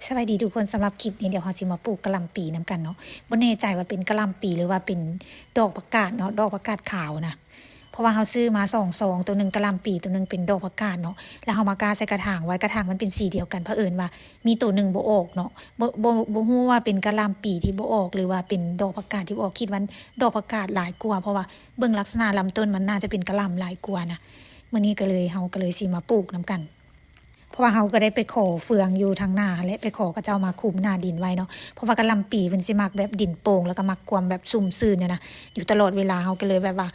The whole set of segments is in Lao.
ສະບາຍດີທຸກຄົນ, ສຳລັບຄລິບນີ້ ດຽວເຮົາຊິມາປູກກະຫຼ່ຳປີນຳກັນເນາະ. ບໍ່ແນ່ໃຈວ່າເປັນກະຫຼ່ຳປີ ຫຼືວ່າເປັນດອກຜັກກາດເນາະ, ດອກຜັກກາດຂາວນະ. ເພາະວ່າເຮົາຊື້ມາສອງຊອງ, ໂຕໜຶ່ງກະຫຼ່ຳປີ, ໂຕໜຶ່ງເປັນດອກຜັກກາດເນາະ. ແລ້ວເຮົາມາກ້າໃສ່ກະຖາງໄວ້, ກະຖາງມັນເປັນສີດຽວກັນ, ເຜີອິນວ່າມີໂຕໜຶ່ງບໍ່ອອກເນາະ. ບໍ່ ບໍ່ ບໍ່ຮູ້ວ່າເປັນກະຫຼ່ຳປີທີ່ບໍ່ອອກ ຫຼືວ່າເປັນດອກຜັກກາດທີ່ບໍ່ອອກ, ຄິດວ່າດອກຜັກກາດຫຼາຍກວ່າ, ເພາະວ່າເບິ່ງລັກສະນະລຳຕົ້ນ ມັນໜ້າຈະເປັນກະຫຼ່ຳຫຼາຍກວ່ານະ. ມື້ນີ້ກໍເລີຍ ເຮົາກໍເລີຍຊິມາປູກນຳກັນ. ເພາະວ່າເຮົາກໍໄດ້ໄປຂໍເຟືອງຢູ່ທາງນາແຫຼະ, ໄປຂໍເຂົາເຈົ້າມາຄຸມໜ້າດິນໄວ້ເນາະ. ເພາະວ່າກະຫຼ່ຳປີເພິ່ນຊິມັກແບບດິນໂປ່ງ ແລ້ວກໍມັກຄວາມແບບຊຸ່ມຊື່ນນະ ຢູ່ຕະຫຼອດເວລາ. ເຮົາກໍເລີຍແບບວ່າ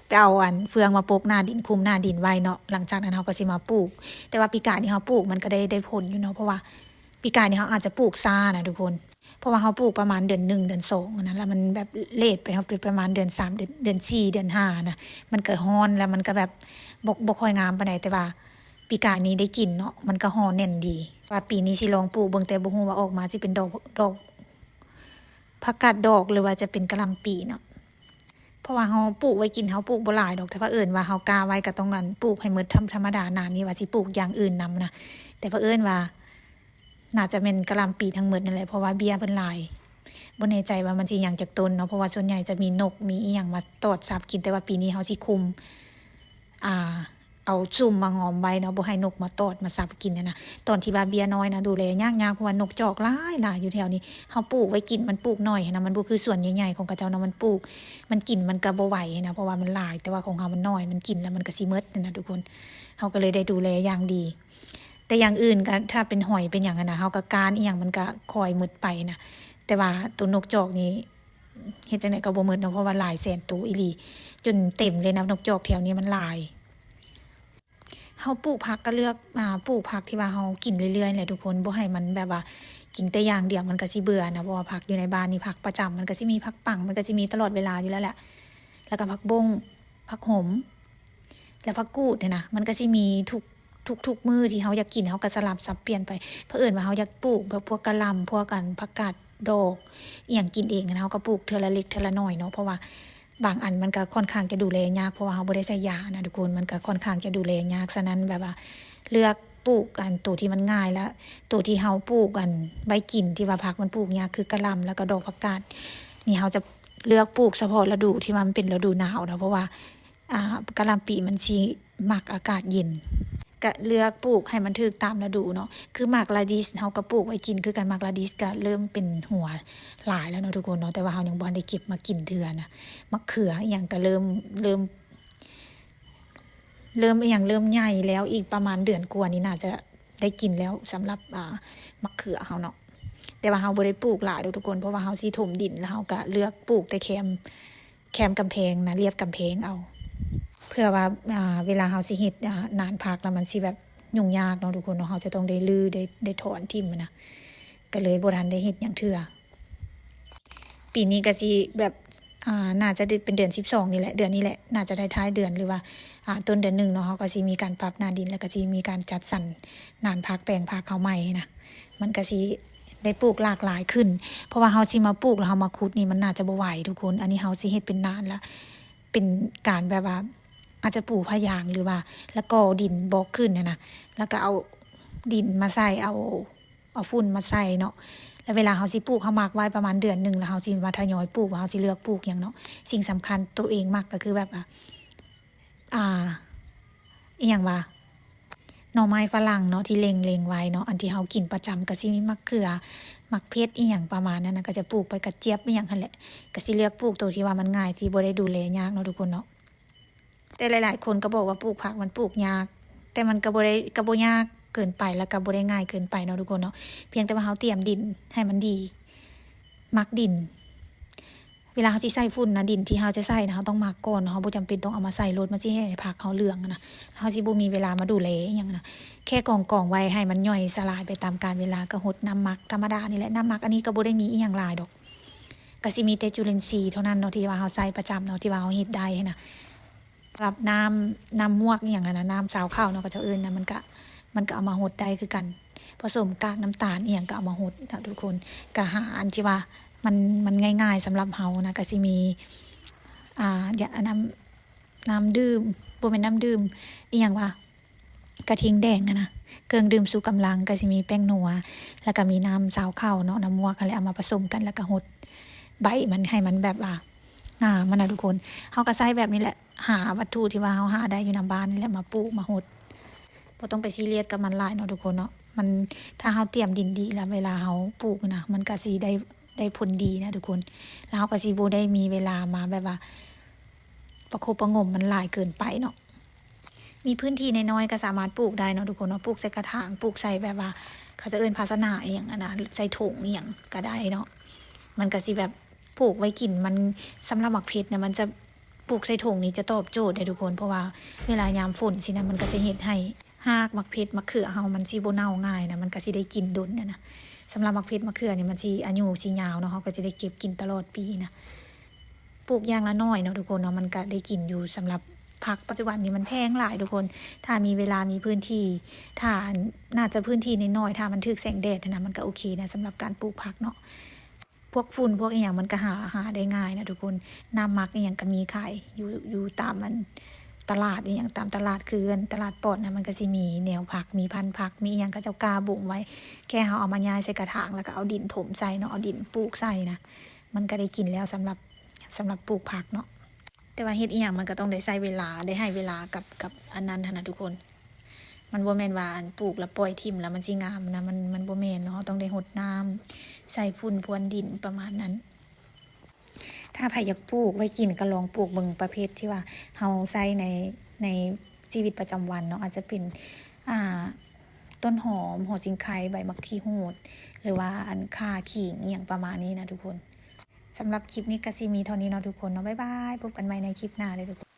ໄປເອົາອັນເຟືອງມາປົກໜ້າດິນ, ຄຸມໜ້າດິນໄວ້ເນາະ. ຫຼັງຈາກນັ້ນເຮົາກໍຊິມາປູກ. ແຕ່ວ່າປີກາຍນີ້ເຮົາປູກມັນກໍໄດ້ ໄດ້ຜົນຢູ່ເນາະ, ເພາະວ່າປີກາຍນີ້ເຮົາອາດຈະປູກຊ້ານະທຸກຄົນ. ເພາະວ່າເຮົາປູກປະມານເດືອນໜຶ່ງເດືອນສອງນະ ແລ້ວມັນແບບເລດໄປ, ເຮົາໄປປະມານເດືອນສາມ ເດືອນ ເດືອນສີ່ ເດືອນຫ້ານະ, ມັນກໍຮ້ອນ ແລ້ວມັນກໍແບບບໍ່ ບໍ່ຄ່ອຍງາມປານໃດ. ແຕ່ວ່າ ປີກາຍນີ້ໄດ້ກິນເນາະ, ມັນກໍຫໍ່ແໜ້ນດີ. ວ່າປີນີ້ຊິລອງປູກເບິ່ງ, ແຕ່ບໍ່ຮູ້ວ່າອອກມາຊິເປັນດອກ ດອກຜັກກາດດອກ ຫຼືວ່າຈະເປັນກະຫຼ່ຳປີເນາະ. ເພາະວ່າເຮົາປູກໄວ້ກິນ, ເຮົາປູກບໍ່ຫຼາຍດອກ, ແຕ່ເຜີອິນວ່າເຮົາກ້າໄວ້ ກໍຕ້ອງ ອັນ ປູກໃຫ້ໝົດ. ທຳ ທຳມະດາໜ້ານີ້ວ່າຊິປູກຢ່າງອື່ນນຳນະ, ແຕ່ເຜີອິນວ່າໜ້າຈະແມ່ນກະຫຼ່ຳປີທັງໝົດນັ້ນແຫຼະ, ເພາະວ່າເບ້ຍເພິ່ນຫຼາຍ. ບໍ່ແນ່ໃຈວ່າມັນຊິຍັງຈັກຕົ້ນເນາະ, ເພາະວ່າສ່ວນໃຫຍ່ຈະມີນົກ ມີອີ່ຫຍັງມາຕອດສັບກິນ. ແຕ່ວ່າປີນີ້ເຮົາຊິຄຸມ ອ່າ ເອົາສຸ່ມມາງອມໄວ້ເນາະ, ບໍ່ໃຫ້ນົກມາຕອດມາສັບກິນນະ. ຕອນທີ່ວ່າເບ້ຍນ້ອຍນະ ດູແລຍຍາກໆ ເພາະວ່ານົກຈອກຫຼາຍໆ ຢູ່ແຖວນີ້. ເຮົາປູກໄວ້ກິນ ມັນປູກໜ້ອຍນະ, ມັນບໍ່ຄືສວນໃຫຍ່ໆ ຂອງເຂົາເຈົ້າເນາະ, ມັນປູກ ມັນກິນມັນກໍບໍ່ໄຫວນະ, ເພາະວ່າມັນຫຼາຍ. ແຕ່ວ່າຂອງເຮົາມັນນ້ອຍ, ມັນກິນແລ້ວມັນກໍຊິໝົດນະທຸກຄົນ. ເຮົາກໍເລີຍໄດ້ດູແລຢ່າງດີ. ແຕ່ຢ່າງອື່ນກໍ ຖ້າເປັນຫອຍເປັນຫຍັງຫັ້ນນະ, ເຮົາກໍກ້ານອີ່ຫຍັງ ມັນກໍຄ່ອຍໝົດໄປນະ. ແຕ່ວ່າໂຕນົກຈອກນີ້ ເຮັດຈັ່ງໃດກໍບໍ່ໝົດເນາະ, ເພາະວ່າຫຼາຍແສນໂຕອີ່ຫຼີ ຈົນເຕັມເລີຍນະ, ນົກຈອກແຖວນີ້ມັນຫຼາຍ. ເຮົາປູກຜັກກໍເລືອກ ອ່າ ປູກຜັກທີ່ວ່າເຮົາກິນເລື້ອຍໆ ແຫຼະທຸກຄົນ, ບໍ່ໃຫ້ມັນແບບວ່າກິນແຕ່ຢ່າງດຽວ ມັນກໍຊິເບື່ອນະ. ເພາະວ່າຜັກຢູ່ໃນບ້ານນີ້ ຜັກປະຈຳ ມັນກໍຊິມີຜັກປັ້ງ, ມັນກໍຊິມີຕະຫຼອດເວລາຢູ່ແລ້ວແຫຼະ. ແລ້ວກໍຜັກບົ້ງ, ຜັກຫົມ ແລ້ວຜັກກູດນີ້ນະ, ມັນກໍຊິມີທຸກ ທຸກໆມື້ທີ່ເຮົາຢາກກິນ ເຮົາກໍສະຫຼັບສັບປ່ຽນໄປ. ເຜີອິນວ່າເຮົາຢາກປູກແບບພວກກະຫຼ່ຳ ພວກ ອັນ ຜັກກາດດອກອີ່ຫຍັງກິນເອງນະ, ເຮົາກໍປູກເທື່ອລະເລັກເທື່ອລະໜ້ອຍເນາະ, ເພາະວ່າບາງອັນມັນກໍຄ່ອນຂ້າງຈະດູແລຍາກ ເພາະວ່າເຮົາບໍ່ໄດ້ໃສ່ຢານະທຸກຄົນ, ມັນກໍຄ່ອນຂ້າງຈະດູແລຍາກ. ສະນັ້ນແບບວ່າເລືອກປູກ ອັນ ໂຕທີ່ມັນງ່າຍ ແລະ ໂຕທີ່ເຮົາປູກ ອັນ ໄວ້ກິນ ທີ່ວ່າຜັກມັນປູກຍາກ ຄືກະຫຼ່ຳ ແລ້ວກໍດອກຜັກກາດນີ້ ເຮົາຈະເລືອກປູກສະເພາະລະດູທີ່ວ່າມັນເປັນລະດູໜາວເນາະ, ເພາະວ່າ ອ່າ ກະຫຼ່ຳປີມັນຊິມັກອາກາດເຢັນ. ກະເລືອກປູກໃຫ້ມັນຖືກຕາມລະດູເນາະ. ຄືໝາກລາດິສ ເຮົາກໍປູກໄວ້ກິນຄືກັນ, ໝາກລາດິສກໍເລີ່ມເປັນຫົວຫຼາຍແລ້ວເນາະທຸກຄົນເນາະ, ແຕ່ວ່າເຮົາຍັງບໍ່ທັນໄດ້ເກັບມາກິນເທື່ອນະ. ໝາກເຂືອອີ່ຫຍັງກໍເລີ່ມ ເລີ່ມ ເລີ່ມອີ່ຫຍັງ ເລີ່ມໃຫຍ່ແລ້ວ, ອີກປະມານເດືອນກວ່ານີ້ໜ້າຈະໄດ້ກິນແລ້ວ ສຳລັບ ອ່າ ໝາກເຂືອເຮົາເນາະ. ແຕ່ວ່າເຮົາບໍ່ໄດ້ປູກຫຼາຍດອກທຸກຄົນ, ເພາະວ່າເຮົາຊິຖົມດິນ ແລ້ວເຮົາກໍເລືອກປູກແຕ່ແຄມ ແຄມກຳແພງນະ, ລຽບກຳແພງເອົາ. ເພື່ອວ່າ ອ່າ ເວລາເຮົາຊິເຮັດ ອ່າ ໜານຜັກ ແລ້ວມັນຊິແບບຫຍຸ້ງຍາກເນາະທຸກຄົນເນາະ, ເຮົາຈະຕ້ອງໄດ້ຮື້ ໄດ້ ໄດ້ຖອນຖິ້ມນະ, ກໍເລີຍບໍ່ທັນໄດ້ເຮັດຫຍັງເທື່ອ. ປີນີ້ກໍຊິແບບ ອ່າ ໜ້າຈະເປັນເດືອນສິບສອງນີ້ແຫຼະ, ເດືອນນີ້ແຫຼະ ໜ້າຈະໄດ້ທ້າຍເດືອນ ຫຼືວ່າ ອ່າ ຕົ້ນເດືອນໜຶ່ງເນາະ, ເຮົາກໍຊິມີການປັບໜ້າດິນ ແລ້ວກໍຊິມີການຈັດສັນໜານຜັກ ແປງຜັກເຮົາໃໝ່ນະ. ມັນກໍຊິ ໄດ້ປູກຫຼາກຫຼາຍຂຶ້ນ, ເພາະວ່າເຮົາຊິມາປູກແລ້ວເຮົາມາຂຸດນີ້ ມັນໜ້າຈະບໍ່ໄຫວທຸກຄົນ. ອັນນີ້ເຮົາຊິເຮັດເປັນໜານລະ ເປັນການແບບວ່າ ອາດຈະປູພະຍາງ ຫຼືວ່າ ລະກໍ່ດິນບອກຂຶ້ນຫັ້ນນະ, ແລ້ວກໍເອົາດິນມາໃສ່ ເອົາ ເອົາຝຸ່ນມາໃສ່ເນາະ. ແລ້ວເວລາເຮົາຊິປູກ ເຮົາໝັກໄວ້ປະມານເດືອນໜຶ່ງ ແລ້ວເຮົາຊິມາທະຍອຍປູກ ວ່າເຮົາຊິເລືອກປູກຫຍັງເນາະ. ສິ່ງສຳຄັນໂຕເອງມັກກໍຄືແບບວ່າ ອ່າ ອີ່ຫຍັງວ່າ ໜໍ່ໄມ້ຝຣັ່ງເນາະ ທີ່ເລັງໆໄວ້ເນາະ, ອັນທີ່ເຮົາກິນປະຈຳກໍຊິມີໝາກເຂືອ ໝາກເຜັດ ອີ່ຫຍັງປະມານນັ້ນນະ, ກໍຈະປູກໃບກະຈຽບອີ່ຫຍັງຫັ້ນແຫຼະ. ກໍຊິເລືອກປູກໂຕທີ່ວ່າມັນງ່າຍ ທີ່ບໍ່ໄດ້ດູແລຍາກເນາະທຸກຄົນເນາະ. ແຕ່ຫຼາຍໆຄົນກໍບອກວ່າປູກຜັກມັນປູກຍາກ, ແຕ່ມັນກໍບໍ່ໄດ້ ກໍບໍ່ຍາກເກີນໄປ ແລ້ວກໍບໍ່ໄດ້ງ່າຍເກີນໄປເນາະທຸກຄົນເນາະ. ພຽງແຕ່ວ່າເຮົາຕຽມດິນໃຫ້ມັນດີ ໝັກດິນ ເວລາເຮົາຊິໃສ່ຝຸ່ນນະ, ດິນທີ່ເຮົາຈະໃສ່ນະ ເຮົາຕ້ອງໝັກກ່ອນເນາະ, ເຮົາບໍ່ຈຳເປັນຕ້ອງເອົາມາໃສ່ລົດ ມັນຊິເຮັດໃຫ້ຜັກເຮົາເຫຼືອງນະ, ເຮົາຊິບໍ່ມີເວລາມາດູແລອີ່ຫຍັງນະ. ແຄ່ກອງໆໄວ້ໃຫ້ມັນຍ່ອຍສະຫຼາຍໄປຕາມການເວລາ, ກໍຫົດນ້ຳໝັກທຳມະດານີ້ແຫຼະ. ນ້ຳໝັກອັນນີ້ກໍບໍ່ໄດ້ມີອີ່ຫຍັງຫຼາຍດອກ, ກໍຊິມີແຕ່ຈຸລິນຊີເທົ່ານັ້ນເນາະ ທີ່ວ່າເຮົາໃຊ້ປະຈຳເນາະ, ທີ່ວ່າເຮົາເຮັດໄດ້ຫັ້ນນະ. ສຳລັບນ້ຳ ນ້ຳໝວກອີ່ຫຍັງຫັ້ນນະ, ນ້ຳຊາວເຂົ້າເນາະ ເຂົາເຈົ້າເອີ້ນນະ, ມັນກະ ມັນກະເອົາມາຫົດໄດ້ຄືກັນ, ປະສົມກາກນ້ຳຕານອີ່ຫຍັງກະເອົາມາຫົດນະທຸກຄົນ. ກະຫາອັນທີ່ວ່າມັນ ມັນງ່າຍໆສຳລັບເຮົານະ, ກະຊິມີ ອ່າ ຢາ ນ້ຳ ນ້ຳດື່ມ ບໍ່ແມ່ນນ້ຳດື່ມ ອີ່ຫຍັງວະ ເ ກະທິ່ງແດງຫັ້ນນະ. ເຄື່ອງດື່ມຊູກຳລັງກໍຊິມີແປ້ງນົວ ແລ້ວກໍມີນ້ຳຊາວເຂົ້າເນາະ, ນ້ຳໝວກຫັ້ນແຫຼະ ເອົາມາປະສົມກັນ ແລ້ວກໍຫົດໃບມັນໃຫ້ມັນແບບວ່າງາມຫັ້ນນະທຸກຄົນ. ເຮົາກໍໃຊ້ແບບນີ້ແຫຼະ ຫາວັດຖຸທີ່ວ່າເຮົາຫາໄດ້ຢູ່ນຳບ້ານນີ້ແຫຼະ ມາປູກມາຫົດ. ບໍ່ຕ້ອງໄປຊີຣຽສກັບມັນຫຼາຍເນາະທຸກຄົນເນາະ. ມັນ ຖ້າເຮົາຕຽມດິນດີແລ້ວ ເວລາເຮົາປູກນະ ມັນກະຊິໄດ້ ໄດ້ຜົນດີນະທຸກຄົນ. ແລ້ວເຮົາກະຊິບໍ່ໄດ້ມີເວລາມາແບບວ່າປະຄົບປະຫງົມມັນຫຼາຍເກີນໄປເນາະ. ມີພື້ນທີ່ນ້ອຍໆກໍສາມາດປູກໄດ້ເນາະທຸກຄົນເນາະ. ປູກໃສ່ກະຖາງ ປູກໃສ່ແບບວ່າ ເຂົາຈະເອີ້ນພາຊະນະອີ່ຫຍັງຫັ້ນນະ ໃສ່ຖົງອີ່ຫຍັງກໍໄດ້ເນາະ. ມັນກະຊິແບບ ປູກໄວ້ກິນ ມັນ ສຳລັບໝາກເຜັດນະ ມັນຈະ ປູກໃສ່ຖົງນີ້ຈະຕອບໂຈດເດ້ທຸກຄົນ, ເພາະວ່າເວລາຍາມຝົນຊີ້ນະ ມັນກໍຈະເຮັດໃຫ້ຮາກໝາກເຜັດ ໝາກເຂືອເຮົາມັນຊິບໍ່ເນົ່າງ່າຍນະ, ມັນກໍຊິໄດ້ກິນດົນນະ. ສຳລັບໝາກເຜັດ ໝາກເຂືອນີ້ ມັນຊິອາຍຸຊິຍາວເນາະ, ເຮົາກໍຈະໄດ້ເກັບກິນຕະຫຼອດປີນະ. ປູກຢ່າງລະໜ້ອຍເນາະທຸກຄົນເນາະ, ມັນກໍໄດ້ກິນຢູ່. ສຳລັບຜັກປັດຈຸບັນນີ້ມັນແພງຫຼາຍທຸກຄົນ, ຖ້າມີເວລາ ມີພື້ນທີ່ ຖ້າ ໜ້າຈະພື້ນທີ່ນ້ອຍໆ ຖ້າມັນຖືກແສງແດດຫັ້ນນະ ມັນກໍໂອເຄນະ ສຳລັບການປູກຜັກເນາະ. ພວກຝຸ່ນພວກອີ່ຫຍັງມັນກໍຫາ ຫາໄດ້ງ່າຍນະທຸກຄົນ. ນ້ຳໝັກອີ່ຫຍັງກໍມີຂາຍຢູ່ ຢູ່ຕາມອັນຕະຫຼາດອີ່ຫຍັງ ຕາມຕະຫຼາດ ຄືອັນຕະຫຼາດປອດນະ, ມັນກໍຊິມີແນວຜັກ ມີພັນຜັກ ມີອີ່ຫຍັງ ເຂົາເຈົ້າກ້າບົ່ງໄວ້. ແຄ່ເຮົາເອົາມາຫຍ້າຍໃສ່ກະຖາງ ແລ້ວກໍເອົາດິນຖົມໃສ່ເນາະ, ເອົາດິນປູກໃສ່ນະ, ມັນກໍໄດ້ກິນແລ້ວ ສຳລັບ ສຳລັບປູກຜັກເນາະ. ແຕ່ວ່າເຮັດອີ່ຫຍັງມັນກໍຕ້ອງໄດ້ໃຊ້ເວລາ ໄດ້ໃຫ້ເວລາກັບ ກັບອັນນັ້ນຫັ້ນນະທຸກຄົນ. ມັນບໍ່ແມ່ນວ່າ ອັນ ປູກແລ້ວປ່ອຍຖິ້ມແລ້ວມັນຊິງາມນະ, ມັນ ມັນບໍ່ແມ່ນເນາະ. ເຮົາຕ້ອງໄດ້ຫົດນ້ຳ ໃສ່ຝຸ່ນພວນດິນປະມານນັ້ນ. ຖ້າໃຜຢາກປູກໄວ້ກິນກໍລອງປູກເບິ່ງ ປະເພດທີ່ວ່າເຮົາໃຊ້ໃນ ໃນຊີວິດປະຈຳວັນເນາະ, ອາດຈະເປັນ ອ່າ ຕົ້ນຫອມ ຫົວສີໄຄ ໃບໝາກຂີ້ຫູດ ຫຼືວ່າ ອັນ ຂ່າ ຂີງ ອີ່ຫຍັງປະມານນີ້ນະທຸກຄົນ. ສຳລັບຄລິບນີ້ກໍຊິມີເທົ່ານີ້ເນາະທຸກຄົນເນາະ. ບາຍບາຍ ພົບກັນໃໝ່ໃນຄລິບໜ້າເດີທຸກຄົນ.